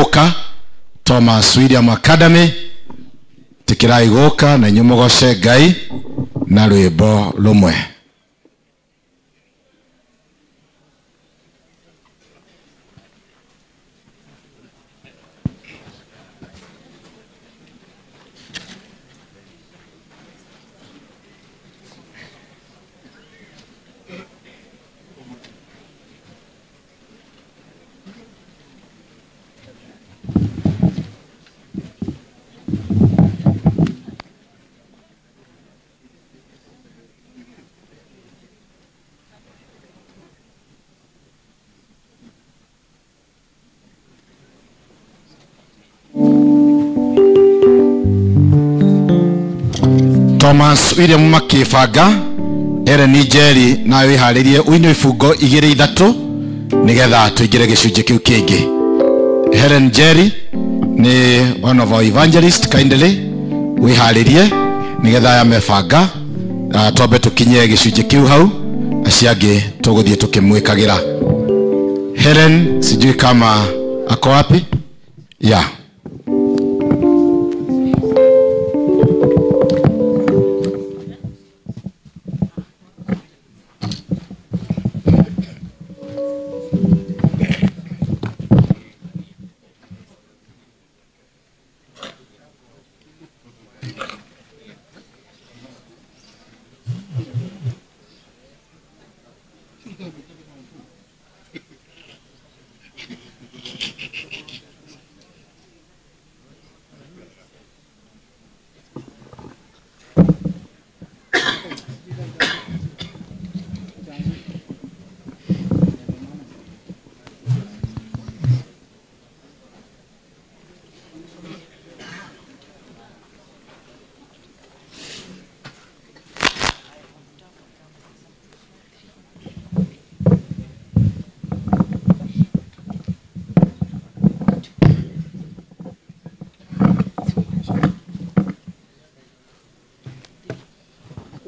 Gũka Thomas William Academy, tĩkĩrai gũka na inyuĩ mũgoce Ngai na rwĩmbo rũmwe. Thomas William makĩbanga Ellen Njeri nawe wĩharĩrie ũine ibungo 2 3 nĩgetha tũingĩre gĩcunjĩ kĩu kĩngĩ. Helen Njeri nĩ one of our evangelist, kindly wĩharĩrie nĩgetha aya mebanga twambe tũkinye gĩcunjĩ kĩu hau, acio angĩ tũgũthiĩ tũkĩmwĩkagĩra. Helen sijui kama ako wapi? Yeah.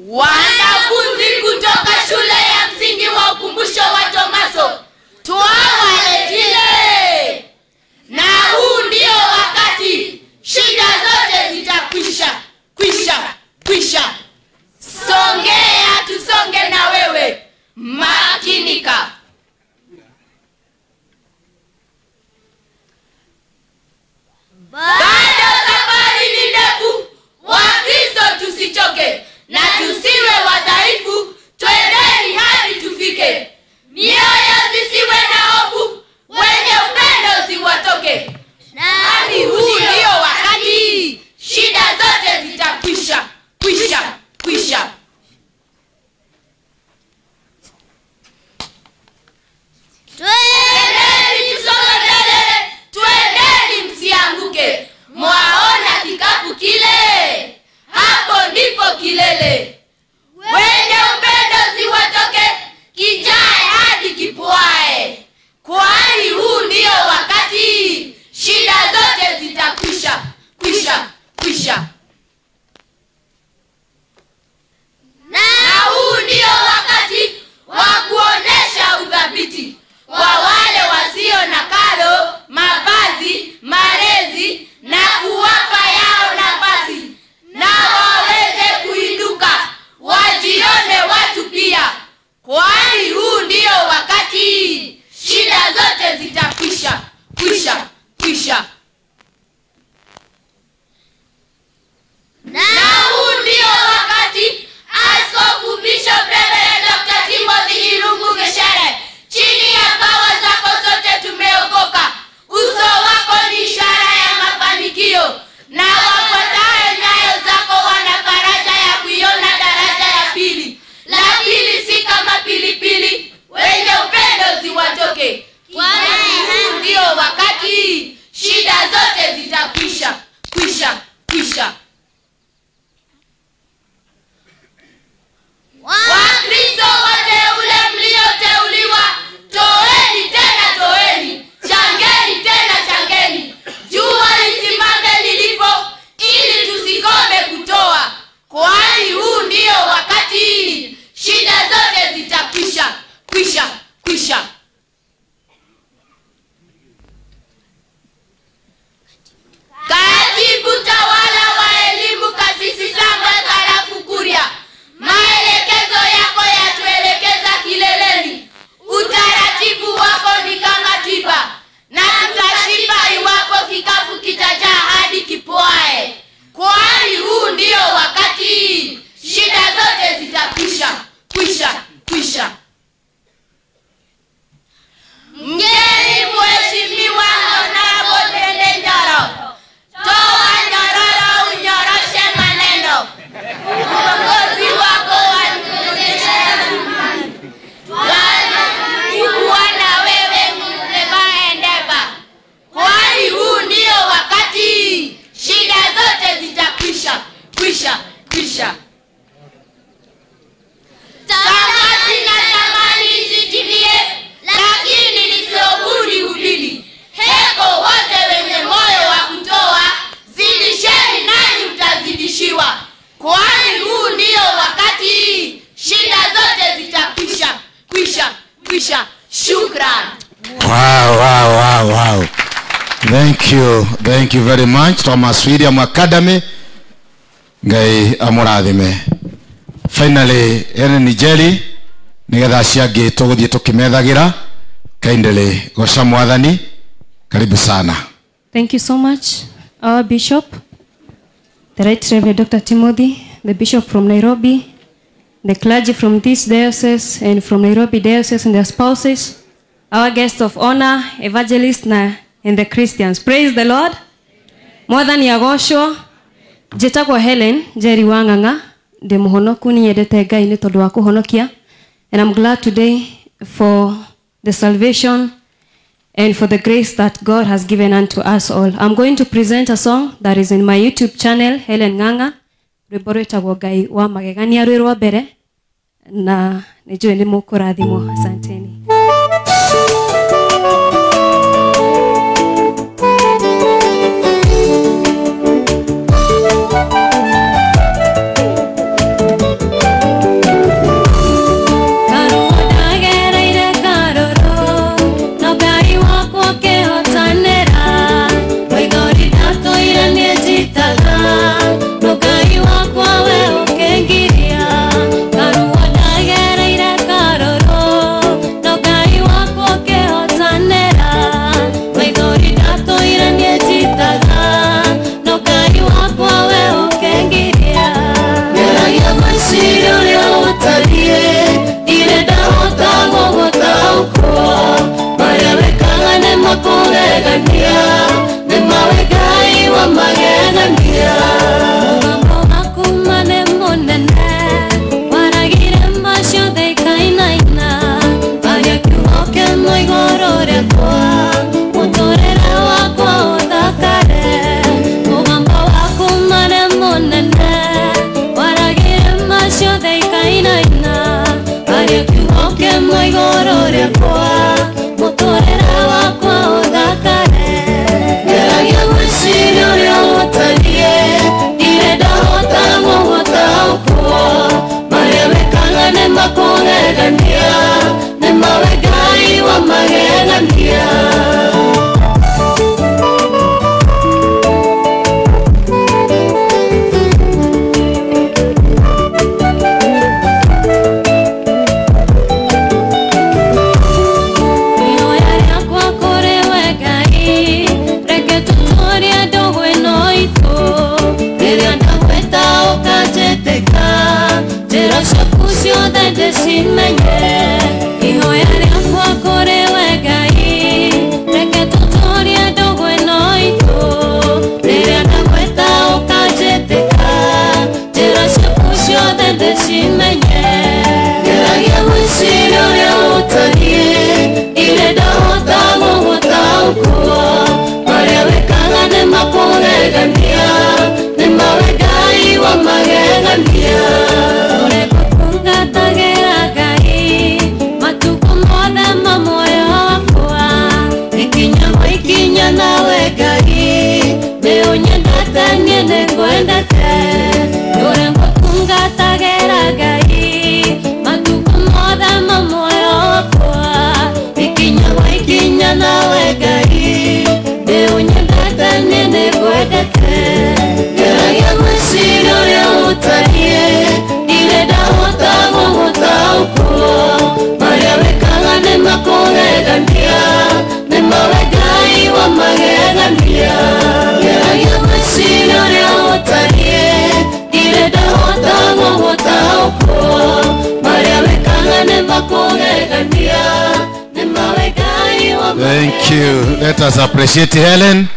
Wanafunzi kutoka shule ya msingi wa Ukumbusho wa Tomaso, tuwaletile. Na huu ndio wakati shida zote zitakwisha, kwisha, kwisha. Songea tusonge na wewe, makinika. Bado safari ni ndefu, Wakristo tusichoke na tusiwe wadhaifu, twendeni hadi tufike. Mioyo zisiwe na hofu, wenye upendo ziwatoke. Nani huu ndio wakati shida zote zitakwisha, kwisha, kwisha. Twendeni tusonge mbele, twendeni msianguke. Mwaona kikapu kile, hapo ndipo kilele. Wenye upendo ziwatoke, kijae hadi kipuae. Kwani huu ndio wakati shida zote zitakwisha, kwisha, kwisha. Na huu ndio wakati wa kuonesha uthabiti kwa wale wasio na karo, mavazi, malezi, na kuwapa yao nafasi, na waweze kuinuka, wajione watu pia. Kwani huu ndio wakati shida zote zitakwisha, kwisha, kwisha. Na huu ndio wakati Askofu Bishop Reverend Dr. Timothy Irungu Geshere, chini ya bawa zako zote tumeokoka. Uso wako ni ishara ya mafanikio, na wafuatayo nyayo zako wana faraja ya kuiona daraja ya pili. La pili si kama pilipili, wenye upendo ziwatoke. Kwani huu ndio wakati shida Thank you. Thank you very much. Thomas William Academy. Ngai amurathime. Finally, Helen Njeri nigetha ciangĩ tũgũthiĩ tũkĩmethagira. Kindly goca mwathani. Karibu sana. Thank you so much, our bishop, the Right Reverend Dr. Timothy, the bishop from Nairobi, the clergy from this diocese and from Nairobi diocese and their spouses, our guest of honor, evangelist na and the Christians. Praise the Lord. Mwathani agocwo. Njĩtagwo Helen Njeri Wang'ang'a, ndĩ mũhonoku, nĩ nyendete Ngai nĩ tondũ wa kũhonokia. And I'm glad today for the salvation and for the grace that God has given unto us all. I'm going to present a song that is in my YouTube channel, Helen Ng'ang'a. Rwĩmbo rwĩtagwo Ngai wa magegania rwĩ rwa mbere, na nĩnjũĩ nĩ mũkũrathimwo. Asanteni. Thank you. Let us appreciate Helen.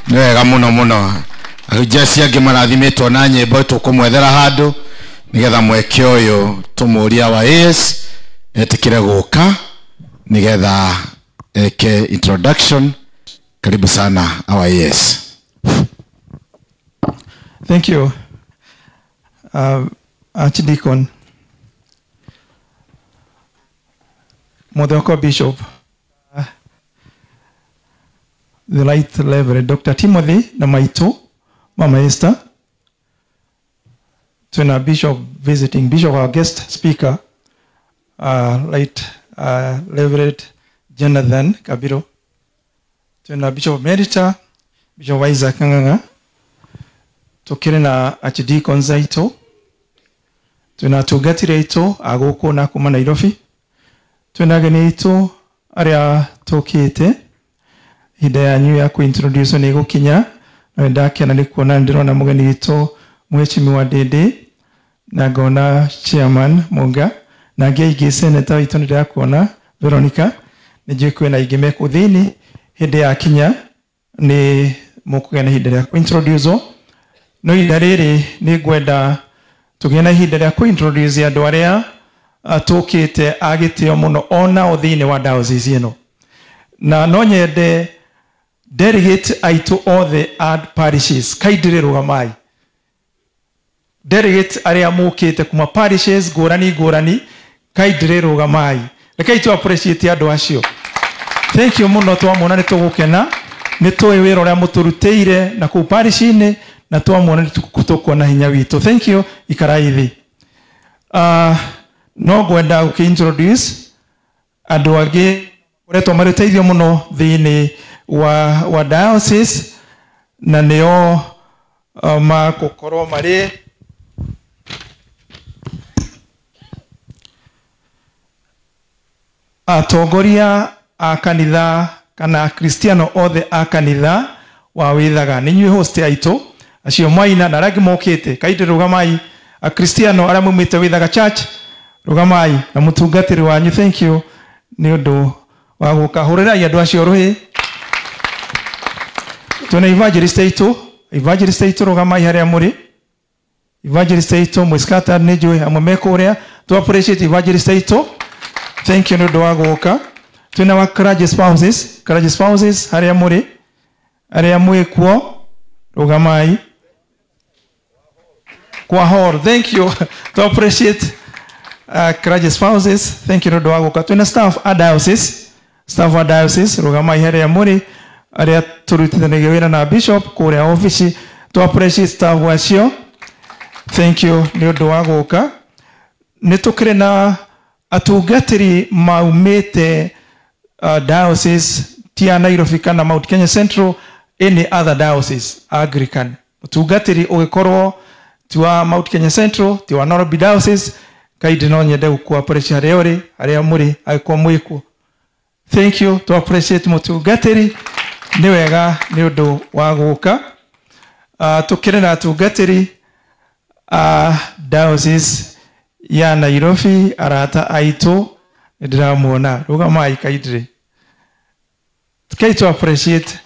Nĩ wega mũno mũno. Ahunjia acio angĩ marathimĩtwo na nyĩmbo tũkũmwethera handũ nĩgetha mweke ũyũ tũmũria wa AS etĩkĩre gũka nĩgetha eke introduction. Karibu sana our AS. Thank you, Archdeacon Muthoko Bishop, the Right Reverend Dr. Timothy na Maito, Mama Esther, to Bishop visiting Bishop, our guest speaker, Right Reverend Jonathan Kabiro, Twina Bishop Emerita Bishop Isaac Ng'ang'a, tukire na Archdeacons aitũ, twina atungatĩri aitũ a gũkũ na kuma Nairobi, twina ageni aitũ arĩa tũkĩte. Ihinda yanyu ya kũ-introduce nĩ ĩgũkinya, na nĩndakena nĩ kuona ndĩrona mũgeni witũ Mheshimiwa Ndindi, na ngona Chairman Munga, na angĩ aingĩ senator witũ nĩndĩrakuona Veronica, nĩ njũĩ kwĩna aingĩ me kũu thĩinĩ. Hĩndĩ yakinya nĩ mũkũgĩa na ihinda rĩa kũ-introduce, no ihinda rĩrĩ nĩ ngwenda tũgĩe na ihinda rĩa kũ-introduce andũ arĩa tũkĩte a gĩtĩo mũno onao thĩinĩ wa diocese ĩno. Na no nyende delegate aitũ othe a parishes kaindĩrĩ rũgamai. Delegate arĩa mũkĩte kuma parishes ngũrani ngũrani kaindĩrĩ rũgamai. Rekei tu appreciate andũ acio. Thank you mũno, twamwona nĩ tũgũkena, nĩ tũĩ wĩra ũrĩa mũtũrutĩire na kũu parish-inĩ, na twamwona nĩ tũkuona hinya witũ. Thank you, ikarai thĩ. No ngwenda gũkĩ-introduce andũ angĩ koretwo marĩ ũteithio mũno thĩinĩ wa diocese, na nĩo magũkorwo marĩ atongoria a kanitha kana Akristiano othe a kanitha wa Withaga. Nĩ inyuĩ host aitũ acio mwaina na arĩa angĩ mokĩte kaindĩ rũgamai. Akristiano arĩa maumĩte Withaga Church rũgamai, na mũtungatĩri wanyu thank you nĩ ũndũ wa gũka. Hũrĩrai andũ acio rũhĩ. Twĩna evangelist aitũ, evangelist aitũ rũgamai harĩa mũrĩ. Evangelist aitũ mwĩ scattered nĩ njũĩ amwe me kũrĩa. Tu appreciate evangelist aitũ, thank you nĩ ũndũ wa gũka. Twĩna wa clergy spouses, clergy spouses harĩa mũrĩ, arĩa mwĩ kuo rũgamai. Kwa hall, thank you to appreciate clergy spouses, thank you nĩ ũndũ wa gũka. Twĩna staff a diocese, staff a diocese rũgamai harĩa mũrĩ, arĩa tũrutithanagia wĩra na bishop kũrĩa ofici. To appreciate staff acio, thank you nĩ ũndũ wa gũka. Nĩ tũkĩrĩ na atungatĩri maumĩte diocese ti ya Nairobi kana Mount Kenya Central, any other diocese Anglican. Mũtungatĩri ũgĩkorwo ti wa Mount Kenya Central, ti wa Nairobi diocese, kaindĩ no nyende gũkũ appreciate harĩa ũrĩ, harĩa mũrĩ, angĩkorwo mwĩ kuo. Thank you to appreciate mũtungatĩri, nĩ wega nĩ ũndũ wa gũka. Tũkĩrĩ na atungatĩri a diocese ya Nairobi, arata aitũ nĩ ndĩramuona, rũgamai kaindĩ. Rekei tu appreciate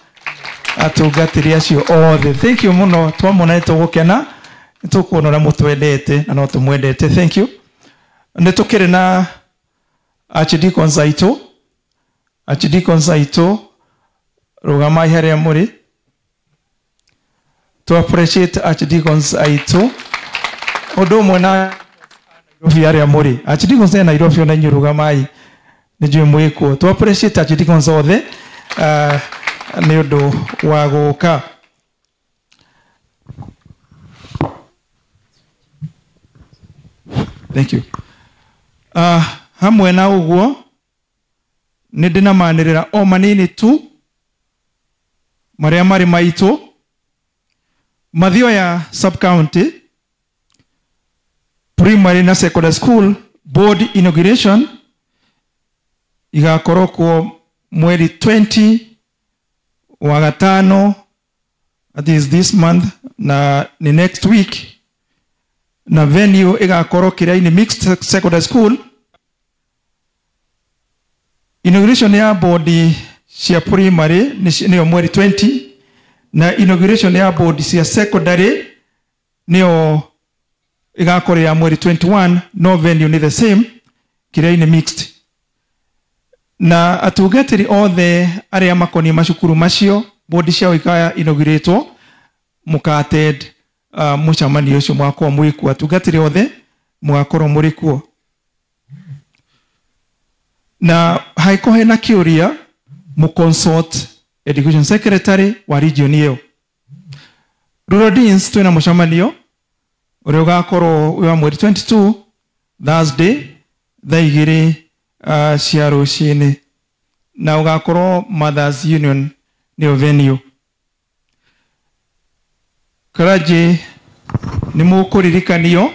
atungatĩri acio othe. Thank you mũno, twamwona nĩ tũgũkena, nĩ tũkuona ũrĩa mũtwendete na no tũmwendete. Thank you. Nĩ tũkĩrĩ na archdeacons aitũ, archdeacons aitũ rũgamai harĩa mũrĩ. To appreciate archdeacons aitũ ũndũ ũmwe na Nairobi arĩa mũrĩ. Archdeacons a Nairobi ona inyuĩ rũgamai, nĩ njũĩ mwĩ kuo. To appreciate archdeacons othe nĩ ũndũ wa gũka. Thank you. Hamwe na ũguo nĩ ndĩ na manĩrĩra o manini tu marĩa marĩ maitũ. Mathioya sub-county primary na secondary school board inauguration igakorwo kuo mweri 20 wa gatano, that is this month, na ni next week, na venue igakorwo Kiraini Mixed Secondary School. Inauguration ya board cia primary niyo mweri 20, na inauguration ya board cia secondary niyo igakorwo ya mweri 21, no venue ni the same, Kiraini Mixed. Na atungatĩri othe arĩa makoniĩ macukuru macio board ciao ikaya inauguratwo, mũka-attend mũcemanio ũcio mwakorwo mwĩ kuo. Atungatĩri othe mũgakorwo mũrĩ kuo. Na hangĩkorwo hena kĩũria, mũconsult education secretary wa region ĩyo. Rural Deans twĩna mũcemanio ũrĩa ũgakorwo wĩ wa mweri 22 Thursday thaa igĩrĩ cia rũcinĩ, na ũgakorwo Mothers Union Nĩyo venue. Clergy nĩ mũkũririkanio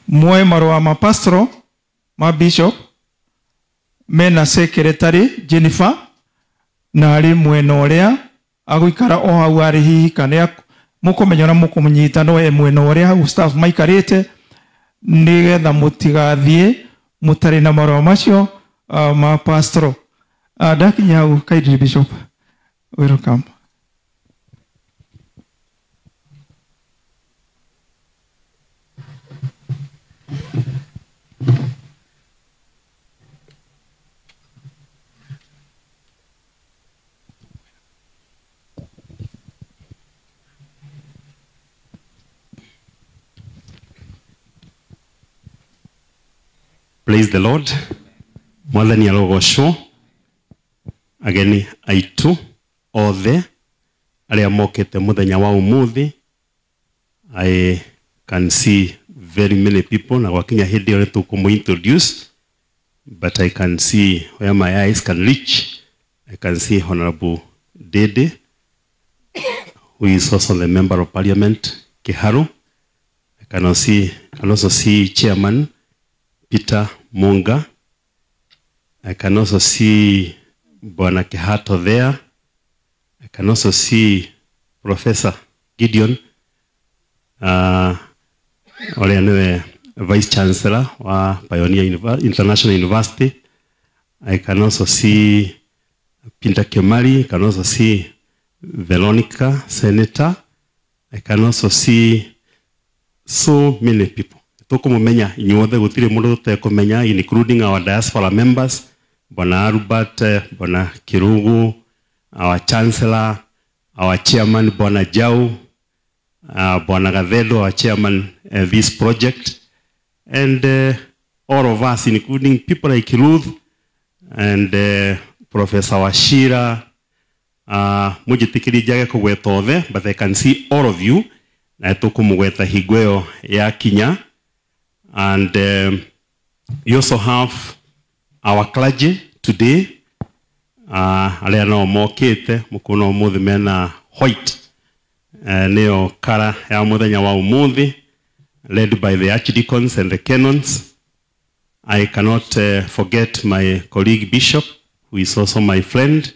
muoe marũa ma pastoral ma bishop mena secretary Jennifer na arĩ mwena ũrĩa agũikara o hau arĩ hihi kana mũkũmenya na mũkũmũnyita no e mwena ũrĩa hau staff maikarĩte nĩgetha mũtigathiĩ mũtarĩ na marũa macio ma pastoral. Ndakinya hau, kindly bishop, welcome. Praise the Lord. Mwathani arogocwo. Ageni aitu othe aria mokete muthenya wa umuthi. I can see very many people na gwakinya hindi ĩrĩa tũkũmũ introduce, but I can see where my eyes can reach. I can see Honorable Dede, who is also the Member of Parliament Kiharu. I can also see Chairman Peter Munga. I can also see Bwana Kihato there. I can also see Professor Gideon, ũrĩa nĩwe Vice Chancellor wa Pioneer International University. I can also see Peter Kemari. I can also see Veronica, Senator. I can also see so many people. Tukumumenya inyuothe gutire mundu tutekumenya, including our diaspora members, Bwana Albert, Bwana Kirugu, our Chancellor, our Chairman Bwana Jau, Bwana Gathedo, our Chairman this project, and all of us, including people like Ruth and Professor Wachira. Mujitikiri jage kugweta othe, but I can see all of you na tukumugweta higweo ya kinya. And you also have our clergy today. Aria no mokite mukuona umuthi mena white, nĩyo kara ya muthenya wa umuthi, led by the archdeacons and the canons. I cannot forget my colleague bishop, who is also my friend,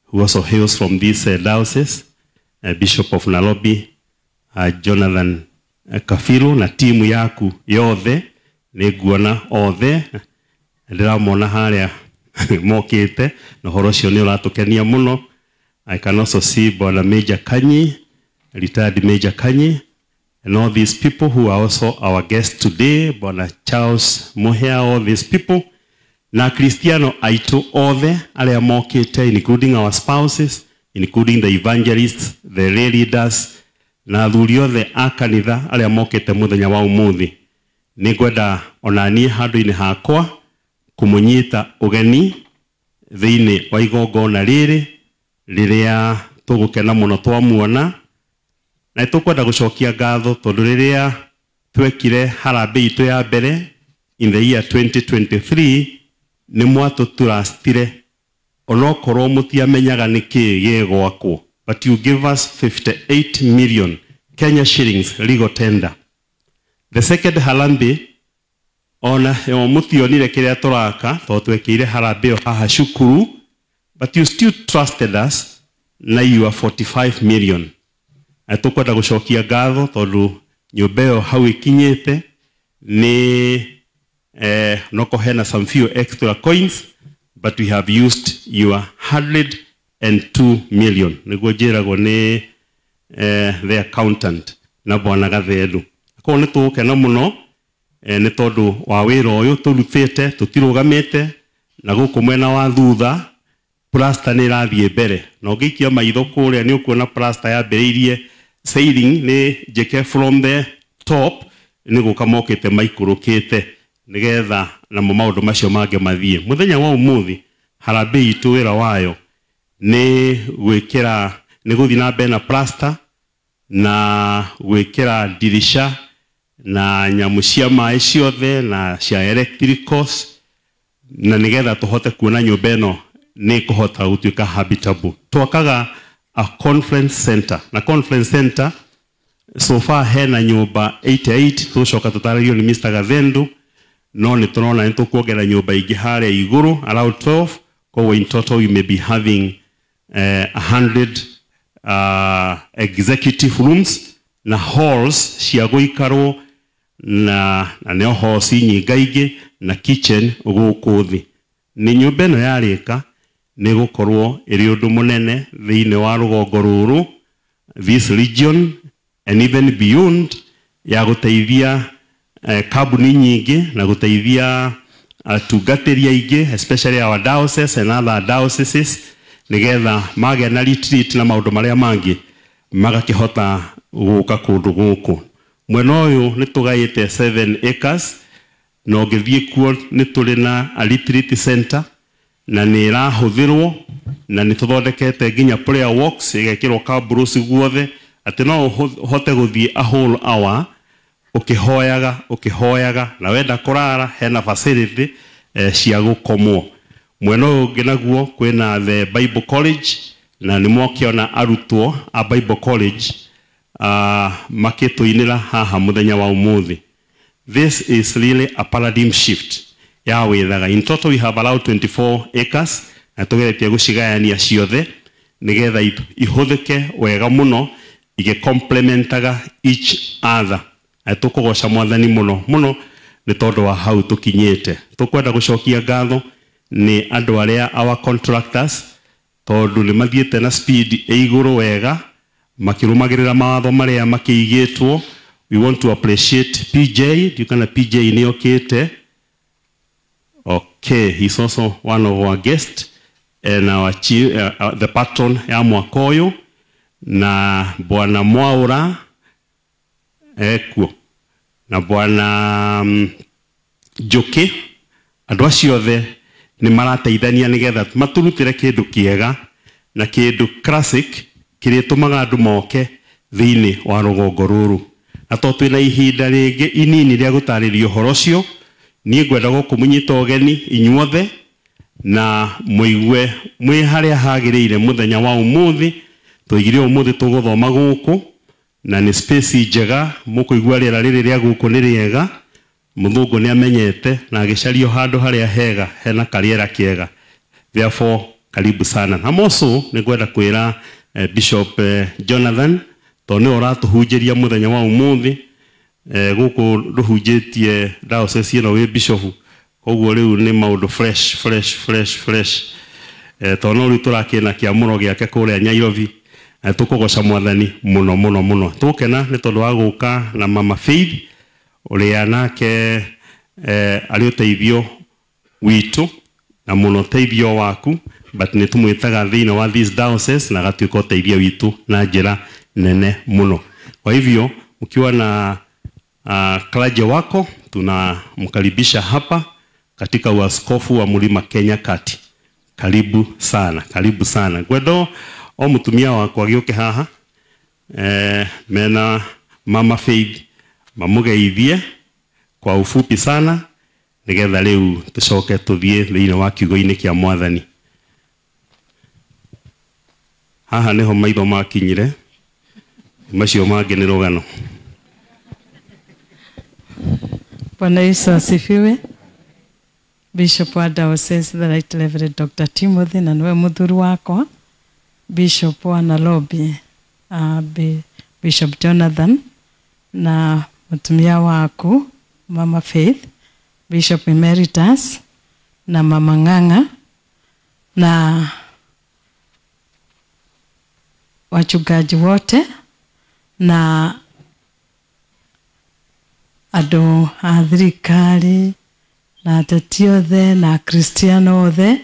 who also hails from this diocese, Bishop of Nairobi, Jonathan Kafiru, na timu yaku yothe nĩnguona othe ndĩramona harĩa mokĩte na ũhoro ũcio nĩ ũratũkenia mũno. I can also see Bwana Major Kanyi, retired Major Kanyi, and all these people who are also our guests today, Bwana Charles Muhea, all these people, na Cristiano aitu othe arĩa mokĩte, including our spouses, including the evangelists, the lay leaders, na athuri othe a kanitha arĩa mokĩte mũthenya wa ũmũthĩ. Nĩngwenda ona niĩ handũ-inĩ hakwa kũmũnyita ũgeni thĩinĩ wa igongona rĩrĩ rĩrĩa tũgũkena mũno twamuona, na tũkwenda gũcokia ngatho tondũ rĩrĩa twekire harambee itũ ya mbere in the year 2023 nĩ mwatũturastire onokorwo mũtiamenyaga nĩkĩĩ gĩgwakwo, but you give us 58 million Kenya shillings legal tender. The second harambee ona yo mutionire kiria turaka to twekire harambee haha cukuru, but you still trusted us na you are 45 million. Na tukwenda gucokia ngatho tondu nyumba ĩyo hau ikinyĩte ni noko hena some few extra coins, but we have used your 102 million niguo njiragwo ni the accountant na Bwana Gatheru. Koguo nĩ tũgũkena mũno nĩ tondũ wa wĩra ũyũ tũrutĩte, tũtirũgamĩte na gũkũ mwena wa thutha plaster nĩ ĩrathiĩ mbere, na ũngĩikia maitho kũrĩa nĩ ũkuona plaster yambĩrĩirie ceiling nĩ njĩke from the top nĩ gũka mokĩte maikũrũkĩte nĩgetha namo maũndũ macio mangĩ mathiĩ. Mũthenya wa ũmũthĩ harambee itũ wĩra wayo nĩ gwĩkĩra, nĩ gũthiĩ na mbere na plaster na gwĩkĩra ndirisha na nyamũ cia maĩ ciothe na cia electricals, na nĩgetha tũhote kuona nyũmba ĩno nĩ kũhota gũtuĩka habitable. Twakaga a conference center, na conference center so far hena nyũmba 88, tũcoka tũtarĩrio nĩ Mr. Gathendu, no nĩ tũrona nĩ tũkuongerera nyũmba ingĩ harĩa igũrũ around 12. Koguo in total we may be having 100 executive rooms na halls cia gũikarwo na nĩo halls nyingaingĩ na kitchen gũkũ thĩ. Nĩ nyũmba ĩno yarĩka nĩ gũkorwo ĩrĩ ũndũ mũnene thĩinĩ wa rũgongo rũrũ, this region and even beyond, ya gũteithia kambuni nyingĩ na gũteithia atungatĩri aingĩ, especially our diocese and other dioceses, nĩgetha magĩa na retreat na maũndũ marĩa mangĩ magakĩhota gũka kũndũ gũkũ. Mwena ũyũ nĩ tũgaĩte 7 acres, na ũngĩthiĩ kuo nĩ tũrĩ na a retreat center na nĩ ĩrahũthĩrwo, na nĩ tũthondekete nginya prayer walks ĩgekĩrwo kabruci guothe atĩ no ũhote gũthiĩ a whole hour ũkĩhoyaga ũkĩhoyaga, na wenda kũrara hena facility cia gũkomwo. Mwena ũyũ ũngĩ naguo kwĩna the Bible College, na nĩ mwakĩona arutwo a Bible College makĩtũinĩra haha mũthenya wa ũmũthĩ. This is really a paradigm shift ya wĩthaga. In total we have around 24 acres, na tũgeretie gũcigayania ciothe nĩgetha ihũthĩke wega mũno, igĩcomplementaga each other. Na tũkũgoca Mwathani mũno mũno nĩ tondũ wa hau tũkinyĩte. Tũkwenda gũcokia ngatho nĩ andũ arĩa our contractors, tondũ nĩ mathiĩte na speed ĩ igũrũ wega makĩrũmagĩrĩra mawatho marĩa makĩigĩtwo. We want to appreciate PJ. Ndiũkana PJ nĩ okĩte. Okay, he's also one of our guests and our chief, the patron ya mwaka ũyũ, na Bwana Mwaura ekuo na Bwana Njuki. Andũ acio othe nĩ marateithania nĩgetha matũrutĩre kĩndũ kĩega na kĩndũ classic kĩrĩa tũmaga andũ moke thĩinĩ wa rũgongo rũrũ. Na to twĩna ihinda rĩngĩ inini rĩa gũtarĩria ũhoro ũcio, niĩ ngwenda gũkũmũnyita ũgeni inyuothe na mũigue mwĩ harĩa hagĩrĩire mũthenya wa ũmũthĩ. Tũigire ũmũthĩ tũgũthoma gũkũ na nĩ space njega, mũkũigua rĩera rĩrĩ rĩa gũkũ nĩ rĩega. Mũthũngũ nĩ amenyete na agĩcario handũ harĩa hega hena karĩera kĩega. Therefore karibu sana. Na moco nĩ ngwenda kwĩra Bishop Jonathan, tondũ nĩwe ũratũhunjĩria mũthenya wa ũmũthĩ. Gũkũ ndũhunjĩtie diocese ĩno wĩ bishop, koguo rĩu nĩ maũndũ fresh fresh fresh fresh, tondũ no rĩu tũrakĩna kĩamũro gĩake kũrĩa Nairobi. Tũkũgoca Mwathani mũno mũno mũno. Tũkena nĩ tondũ wa gũka na Mama Faith ũrĩa nake arĩ ũteithio witũ na mũno ũteithio waku, but nĩ tũmwĩtaga thĩinĩ wa this diocese na agatuĩka ũteithio witũ na njĩra nene mũno. Kwa hivyo ukiwa na clergy wako tunamkaribisha hapa katika uaskofu wa Mlima Kenya Kati. Karibu sana, karibu sana. Ngwendo o mutumia wakwa agĩũke haha mena Mama Faith mamũgeithie kwa ufupi sana nĩgetha rĩu tũcoke tũthiĩ thĩinĩ wa kiugo-inĩ kĩa Mwathani. Haha nĩho maitho makinyire, macio mangĩ nĩ rũgano. Bwana Yesu asifiwe. Bishop wa Diocese the Right Reverend Dr. Timothy na niwe muthuri wakwa, Bishop wa Nairobi Bishop Jonathan na mutumia waku Mama Faith, Bishop Emeritus na Mama Ng'ang'a na wachungaji wote na andũ a thirikari na ateti othe na akristiano othe,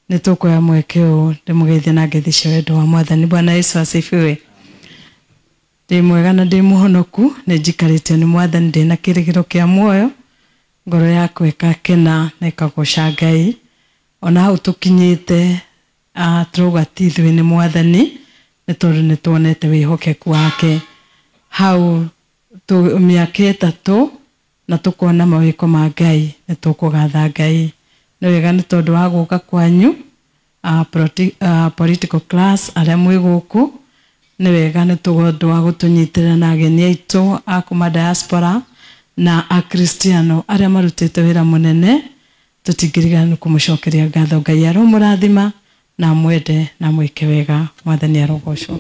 nĩ tũkuoya mweke ũyũ ndĩmũgeithie na ngeithi cia wendo wa Mwathani. Bwana Yesu asifiwe. Ndĩ mwega na ndĩ mũhonoku, nĩ njikarĩte nĩ Mwathani, ndĩ na kĩrĩgĩro kĩa muoyo, ngoro yakwa ĩgakena na ĩkagoca Ngai. Ona hau tũkinyĩte, tũrauga ti ithuĩ nĩ Mwathani, nĩ tondũ nĩ tuonete wĩhokeku wake. Hau mĩaka 3 na tũkona mawĩko ma Ngai, nĩ tũkũgatha Ngai. Nĩ wega nĩ tondũ wa gũka kwanyu, political class arĩa mwĩ gũkũ nĩ wega nĩ tũndũ wa gũtũnyitĩrĩra na ageni aitũ a kuma diaspora na akristiano arĩa marutĩte wĩra mũnene tũtingĩrigana nĩ kũmũcokeria ngatho. Ngai aromũrathima na mwende na mwĩke wega. Mwathani arogocwo.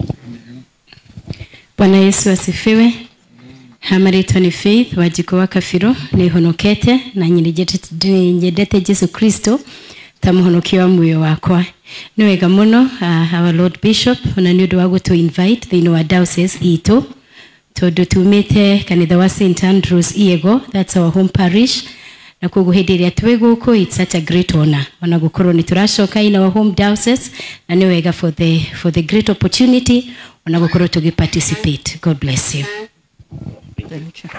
Bwana Yesu asifiwe. Marĩtwa nĩ Faith Wanjikũ wa Kabirũ, nĩ honokete na nyendete Jesu Kristo ta mũhonokia wa muoyo wakwa. Nĩ wega mũno our Lord Bishop ona nĩ ũndũ wa gũtũ invite thĩinĩ wa diocese itũ, tondũ tumĩte kanitha wa St Andrews Iego, that's our home parish, na koguo hĩndĩ ĩrĩa twĩ gũkũ it's such a great honor ona gũkorwo nĩ tũracoka in our home diocese, na nĩ wega for the great opportunity ona gũkorwo tũgĩ participate. God bless you. Thank you.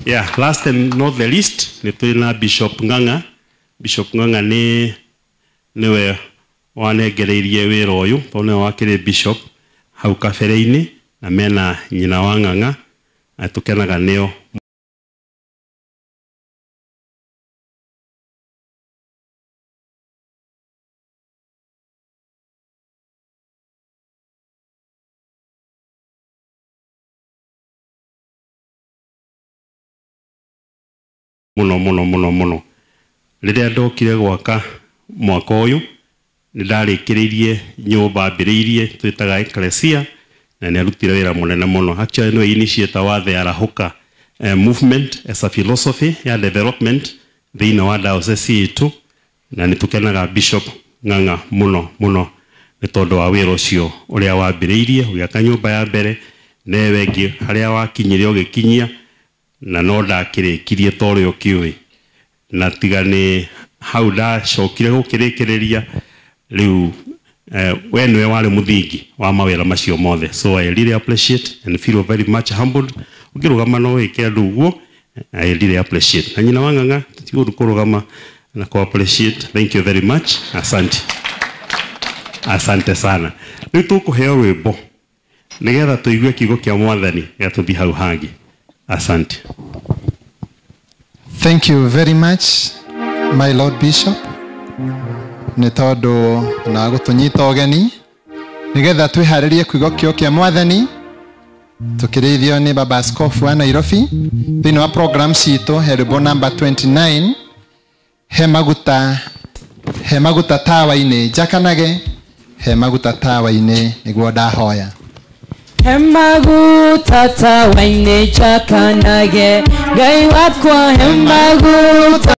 Yeah, last and not the least, nĩ tũrĩ na Bishop Ng'ang'a. Bishop Ng'ang'a nĩ nĩwe wanengereirie wĩra ũyũ tondũ nĩwe wakĩrĩ bishop hau kabere-inĩ, na mena nyina wa Ng'ang'a na tũkenaga nĩo mũno mũno mũno mũno. Rĩrĩa ndokire gwaka mwaka ũyũ nĩ ndarĩkĩrĩirie nyũmba ambĩrĩirie twĩtaga Ecclesia, na nĩ arutire wĩra mũnene mũno. Actually nĩwe initiator wa the Arahũka movement as a philosophy ya development thĩinĩ wa diocese itũ, na nĩ tũkenaga Bishop Ng'ang'a mũno mũno nĩ tondũ wa wĩra ũcio ũrĩa wambĩrĩirie ũgĩaka nyũmba ya mbere, newe ĩngĩ harĩa wakinyire ũgĩkinyia, na no ndakĩrĩkirie ta ũrĩa ũkĩũĩ, na tiga nĩ hau ndacokire gũkĩrĩkĩrĩria rĩu we nĩwe warĩ mũthingi wa mawĩra macio mothe. So I really appreciate and feel very much humbled. Ũngĩrũgama no wĩke andũ ũguo, I really appreciate. Na nyina wa Ng'ang'a tũtigũru kũrũgama na kũ appreciate. Thank you very much. Asante, asante sana. Rĩu tũkũheo rwĩmbo nĩgetha tũigue kiugo kĩa Mwathani gĩa tũthiĩ hau hangĩ. Asante. Thank you very much, my Lord Bishop, nĩ tondũ na gũtũnyita ũgeni nĩgetha twĩharĩrie kiugo kĩo kĩa Mwathani tũkĩrĩithio nĩ Baba Askofu wa Nairobi. Thĩinĩ wa program citũ he rwĩmbo number 29, he maguta tawa-inĩ njakanage, he maguta tawa-inĩ nĩguo ndahoya. Hemaguta tawa-inĩ njakanage, Ngai wakwa hemaguta.